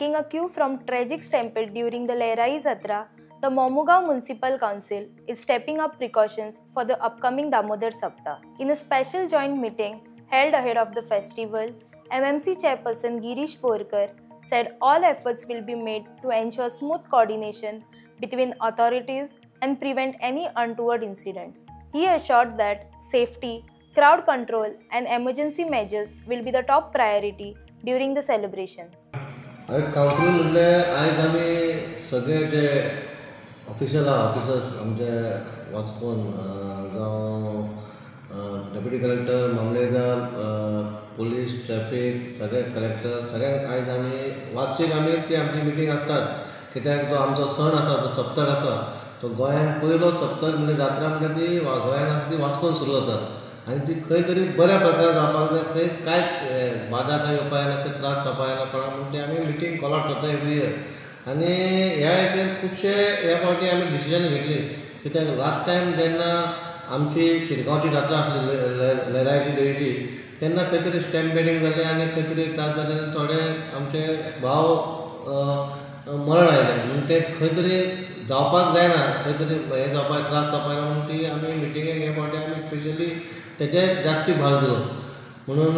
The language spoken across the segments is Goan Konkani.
Taking a cue from tragic stampede during the Lerai Jatra, the Mormugao Municipal Council is stepping up precautions for the upcoming Damodar Saptah. In a special joint meeting held ahead of the festival, MMC Chairperson Girish Borkar said all efforts will be made to ensure smooth coordination between authorities and prevent any untoward incidents. He assured that safety, crowd control and emergency measures will be the top priority during the celebration. आयज कावन्सिल म्हणल्यार आयज आमी सगळे जे ऑफिशियल आहा ऑफिसर्स आमचे वास्कोन जावं डेप्युटी कलेक्टर, मामलेदार, पोलीस, ट्रॅफिक, सगळे कलेक्टर सगळ्यांक आयज आमी वार्षिक आमी ती आमची मिटींग आसतात. कित्याक जो आमचो सण आसा, जो सप्तक आसा तो गोंयान पयलो सप्तक म्हणजे जात्रा म्हणटा ती गोंयान आसा ती वास्कोन सुरू जाता आनी ती खंय तरी बऱ्या प्रकारे जावपाक जाय, खंय कांयच बादा कांय येवपाक जायना, खंय त्रास जावपाक जायना कोणाक, म्हूण ती आमी मिटींग कॉल आवट करता एवरी इयर. आनी ह्या हेचेर खुबशे ह्या फावटी आमी डिसिजन घेतली. कित्याक लास्ट टायम जेन्ना आमची शिरगांवची जात्रा आसली लहरायची देवीची, तेन्ना खंय तरी स्टॅम्पेडींग जालें आनी खंय तरी त्रास जाले आनी थोडे आमचे भाव मरण आयले. म्हूण ते खंय तरी जावपाक जायना, खंय तरी हें जावपाक त्रास जावपाक जायना म्हूण ती आमी मिटिंगेक हे फावटी आमी स्पेशली तेजेर जास्ती भार दिलो. म्हणून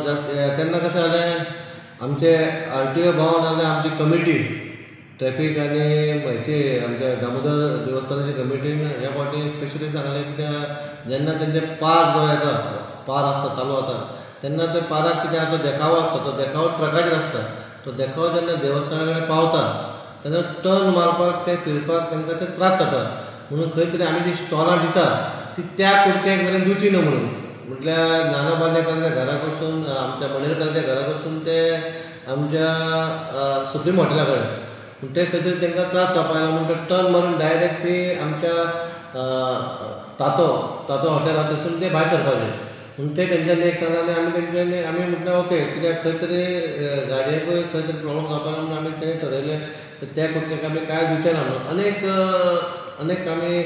जास्त तेन्ना कशें जालें, आमचे आर टी ओ भाव नाजाल्यार आमची कमिटी ट्रॅफीक आनी हेची आमच्या दामोदर देवस्थानाची कमिटीन ह्या फावटी स्पेशली सांगलें कित्याक जेन्ना तेंचे पार जो येता, पार आसता चालू जाता तेन्ना त्या पाराक कितें आतां देखावो आसता, तो देखावो ट्रकाचेर आसता. तो देखावो जेन्ना देवस्थाना कडेन पावता तेन्ना टर्न मारपाक ते फिरपाक तांकां ते त्रास जाता. म्हणून खंय तरी आमी जी स्टॉलां दिता ती त्या कुडक्याक मेरेन दिवची न्हू म्हणून, म्हटल्यार नाना बांदेकराच्या घरा कडसून, आमच्या मणेरकराच्या घरा कडसून ते आमच्या सुप्रीम हॉटेला कडेन, पूण ते खंयसर तांकां त्रास जावपाक जायना म्हूण ते टर्न मारून डायरेक्ट ती आमच्या तातो तातो हॉटेल आहा थंयसून ते भायर सरपाचे. म्हूण ते तेंच्यांनी एक सांगलें आनी आमी तेंच्यांनी आमी म्हटलें ओके, कित्याक खंय तरी गाडयेकूय खंय तरी प्रॉब्लम जावपाक ना म्हणून आमी तें ठरयलें त्या कुडक्याक आमी कांय दिवचें ना म्हणून. अनेक अनेक आमी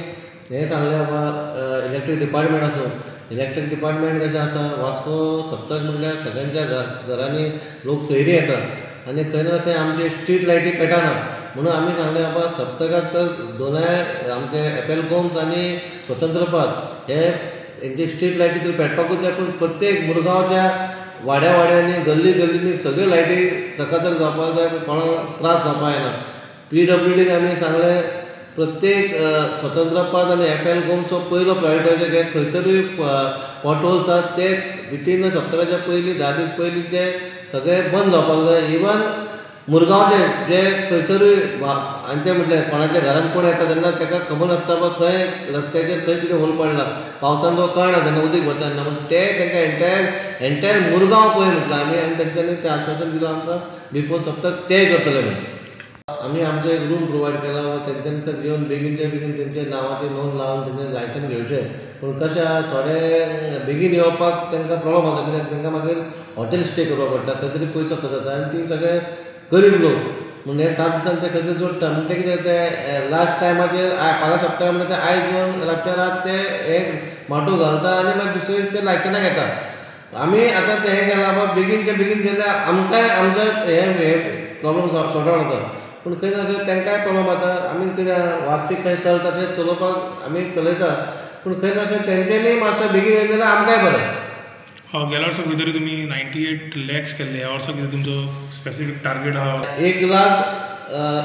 हें सांगलें बाबा इलेक्ट्रीक डिपार्टमेंट आसूं, इलेक्ट्रीक डिपार्टमेंट कशें आसा वास्को सप्तक म्हणल्यार सगळ्यांच्या घरांनी लोक सोयरी येता आनी खंय ना खंय आमचे स्ट्रीट लायटी पेटना. म्हणून आमी सांगलें बाबा सप्तकाक तर दोनाय आमचे एफ एल गोम्स आनी स्वतंत्र पार्क हे हेंचे स्ट्रीट लायटी तर पेटपाकूच जाय, पूण प्रत्येक मुरगांवच्या वाड्या वाड्यांनी गल्ली गल्लींनी सगळ्यो लायटी चकाचक जावपाक जाय, कोणाक त्रास जावपाक जायना. पी डब्ल्यू डीक आमी सांगलें प्रत्येक स्वतंत्र पार्क आनी एफ एल गोम्स हो पयलो प्रायोरिटी घे, खंयसरूय पोटहोल्स आसात ते विथीन सप्तकाच्या पयलीं 10 दीस पयलीं ते सगळे बंद जावपाक जाय. इवन मुरगांवचे जे खंयसरूय आनी ते म्हटलें कोणाच्या घरान कोण येता तेन्ना ताका खबर नासता बाबा खंय रस्त्याचेर खंय कितें होल पडला, पावसान जो कळना तेन्ना उदीक भरता तेन्ना, म्हूण ते तांकां एंटायर मुरगांव पळय म्हटलां आमी आनी तेंच्यांनी तें आश्वासन दिलां आमकां बिफोर सप्तक तेय करतले म्हणून. आमी आमचो एक रूम प्रोवायड केला, तेंच्यांनी तर येवन बेगीनच्या बेगीन तेंच्या नांवाची नोंद लावन तेंचे लायसन घेवचें. पूण कशें आहा थोडे बेगीन येवपाक तांकां प्रॉब्लम जाता, कित्याक तांकां मागीर हॉटेल स्टे करपाक पडटा, खंय तरी पयसो खर्च जाता आनी ती सगळे गरीब लोक म्हूण हे 7 दिसान ते खंय तरी जोडटा. म्हूण ते कितें ते लास्ट टायमाचेर फाल्यां सप्तक म्हणटा ते आयज येवन रातच्या रात ते एक माटोव घालता आनी मागीर दुसरे दीस ते लायसनां घेता. आमी आतां तें हें केलां बाबा बेगीनच्या बेगीन जाल्यार आमकांय आमचो हे प्रॉब्लम सॉर्ट आवट जाता, पूण खंय ना खंय तांकांय प्रॉब्लम जाता. आमी कितें वार्षीक खंय चलता तें चलोवपाक आमी चलयता, पूण खंय ना खंय तेंच्यांनी मातशें बेगीन येयलें जाल्यार आमकांय बरें. गेल्या वर्सा खंय तरी तुमी 98 लॅक्स केल्ले, ह्या वर्सा कितें तुमचो स्पेसिफीक टार्गेट आहा? 1 लाख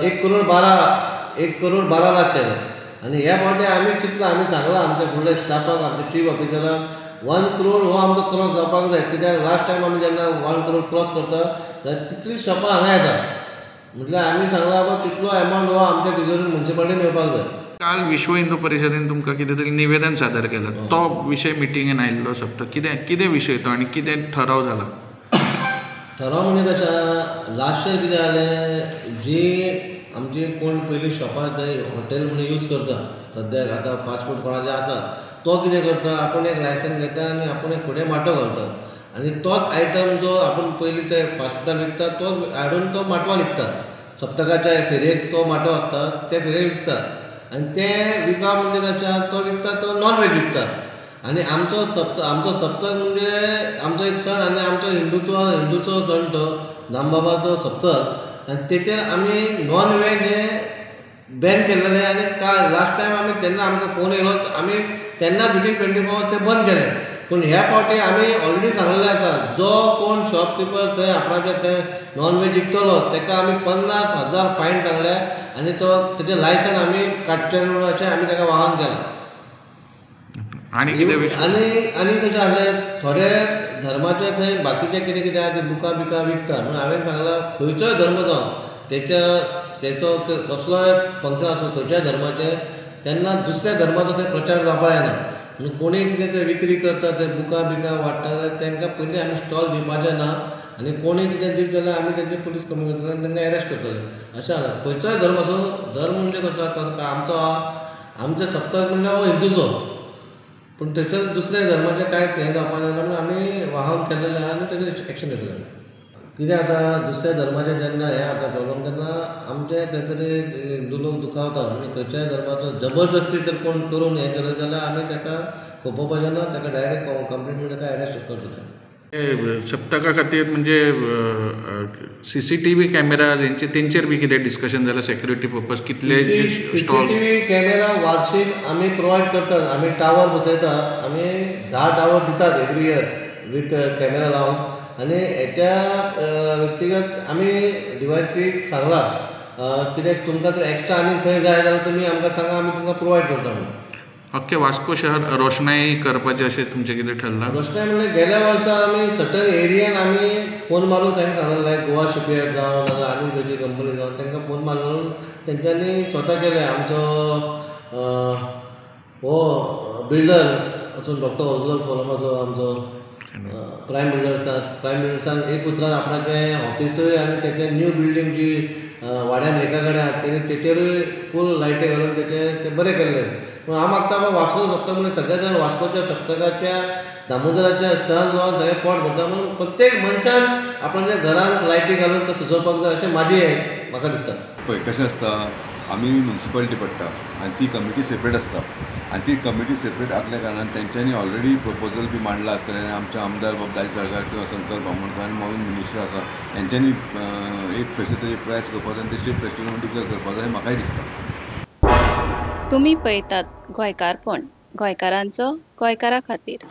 1 करोड 12 1 करोड 12 लाख केले आनी ह्या फावटी आमी चिंतलां, आमी सांगलां आमच्या फुडल्या स्टाफाक, आमच्या चीफ ऑफिसराक 1 करोड हो आमचो क्रॉस जावपाक जाय. कित्याक लास्ट टायम आमी जेन्ना 1 करोड क्रॉस करता जाल्यार तितलीच शॉपां हांगा येता. म्हटल्यार आमी सांगलां बाबा तितलो एमावंट हो आमच्या तिजोरीन मुन्सिपालिटीन येवपाक जाय. काल विश्व हिंदू परिशदेन तुमकां कितें तरी निवेदन सादर केलां, तो विशय मिटिंगेन आयिल्लो सप्तक, कितें कितें विशय तो आनी कितें ठराव जाला? ठराव म्हणजे कशें लास्ट इयर कितें जालें, जी आमची कोण पयलीं शॉपां हॉटेल म्हणून यूज करता सद्याक आतां फास्ट फूड कोणाचें आसा तो कितें करता, आपूण एक लायसन घेता आनी आपूण एक फुडें माटो घालता आनी तोच आयटम जो आपूण पयलीं ते फास्ट फुडान विकता तो हाडून तो माटवान विकता. सप्तकाच्या फेरयेक तो माटो आसता ते फेरयेक विकता आनी ते विकप म्हणजे कशें तो विकता तो नॉन व्हेज विकता. आनी आमचो सप्तक म्हणजे आमचो एक सण आनी आमचो हिंदुत्व हिंदूचो सण तो दामबाबाचो सप्तक. आनी तेचेर आमी नॉन वेज हें बॅन केल्लेलें. आनी लास्ट टायम आमी तेन्ना आमकां फोन येयलो आमी तेन्ना विदीन 24 आवर्स तें बंद केलें. पूण ह्या फावटी आमी ऑलरेडी सांगलेलें आसा जो कोण शॉपकिपर थंय आपणाचे थंय नॉन वेज विकतलो ताका आमी 50,000 फायन सांगल्या आनी तो तेजें लायसन आमी काडचें म्हणून अशें आमी ताका वाहन केलां. आनी कितें विशय आनी आनी कशें आहलें थोडे धर्माचे थंय बाकीचे कितें कितें आहा ते बुकां बिकां विकता म्हणून हांवें सांगलां खंयचोय धर्म जावं तेच्या तेचो कसलोय फंक्शन आसूं खंयच्याय धर्माचें तेन्ना दुसऱ्या धर्माचो थंय प्रचार जावपाक जायना. म्हणून कोणीय कितें ते विक्री करता ते बुकां बिकां वाडटा जाल्यार तांकां पयलीं आमी स्टॉल दिवपाचें ना आनी कोणीय कितें दीत जाल्यार आमी तेंचे पुलीस कंप्लेन करतले आनी तांकां एरेस्ट करतले अशें आसा. खंयचोय धर्म आसूं धर्म म्हणजे कसो आमचो आमचें सप्तक म्हणल्यार हो हिंदूचो पूण थंयसर दुसऱ्या धर्माचें कांय हें जावपाक जायना म्हणून आमी वाहन केल्लेलें आहा आनी तेजेर एक्शन घेतलें. कितें जाता दुसऱ्या धर्माचें जेन्ना हें जाता प्रॉब्लम तेन्ना आमचे खंय तरी हिंदू लोक दुखावता. म्हणजे खंयच्याय धर्माचो जबरदस्ती जर कोण करून हें करत जाल्यार आमी ताका खोपोवपाचें ना, ताका डायरेक्ट कंप्लेन म्हणून ताका एरेस्ट करतले. सप्तका खातीर म्हणजे CCTV cameras हेंचे तेंचेर बी कितें डिस्कशन जालां सेक्युरिटी पर्पज कितले स्टॉल? CCTV camera वार्षिक आमी प्रोवायड करतात. आमी टावर बसयता, आमी 10 टावर दितात एवरी इयर विथ कॅमेरा लावन. आनी हेच्या व्यक्तिगत आमी DYSP सांगलां कित्याक तुमकां जर एक्स्ट्रा आनी खंय जाय जाल्यार तुमी आमकां सांगा, आमी तुमकां प्रोवायड करता म्हणून. अख्खे वास्को शहर रोशनाई करपाचें अशें तुमचें कितें ठरलां? रोशनाई म्हणल्यार गेल्या वर्सा आमी सर्टन एरियान आमी फोन मारून सांगलें लायक गोवा शिपयार्ड जावं नाजाल्यार आनी खंयची कंपनी जावं तांकां फोन मारून तेंच्यांनी स्वता केलें. आमचो हो बिल्डर आसून डॉक्टर ओजलोर फोरमाचो आमचो प्रायम बिल्डर्सान प्रायम बिल्डर्सान एक उतरान आपणाचें ऑफिसूय आनी तेचें न्यू बिल्डींग जी वाड्यान एका कडेन आहा तेणी तेचेरूय फूल लायटी घालून तेचें तें बरें केल्लें. पूण हांव मागता वास्को सप्तक म्हणल्यार सगळे जाण वास्कोच्या सप्तकाच्या दामोदराच्या स्थळान रावन सगळें पोट भरता म्हणून प्रत्येक मनशान आपणाच्या घरान लायटी घालून तो सुचोवपाक जाय अशें म्हाजी म्हाका दिसता. पळय कशें आसता, आमी म्युनिसिपालिटी पडटा आनी ती कमिटी सेपरेट आसता आनी ती कमिटी सेपरेट आसल्या कारणान तेंच्यांनी ऑलरेडी प्रपोजल बी मांडलां आसतलें आनी आमचे आमदार बाब दाजी साळकार किंवा संकल्प बामणकर आनी मॉविन मिनिस्टर आसा हेंच्यांनी एक खंयचो तरी प्रयास करपाचो आनी ते स्टेट फेस्टिवल म्हणून डिक्लेअर करपाचो हें म्हाकाय दिसता. तुमी पळयतात गोंयकारपण, गोंयकारांचो गोंयकारा खातीर.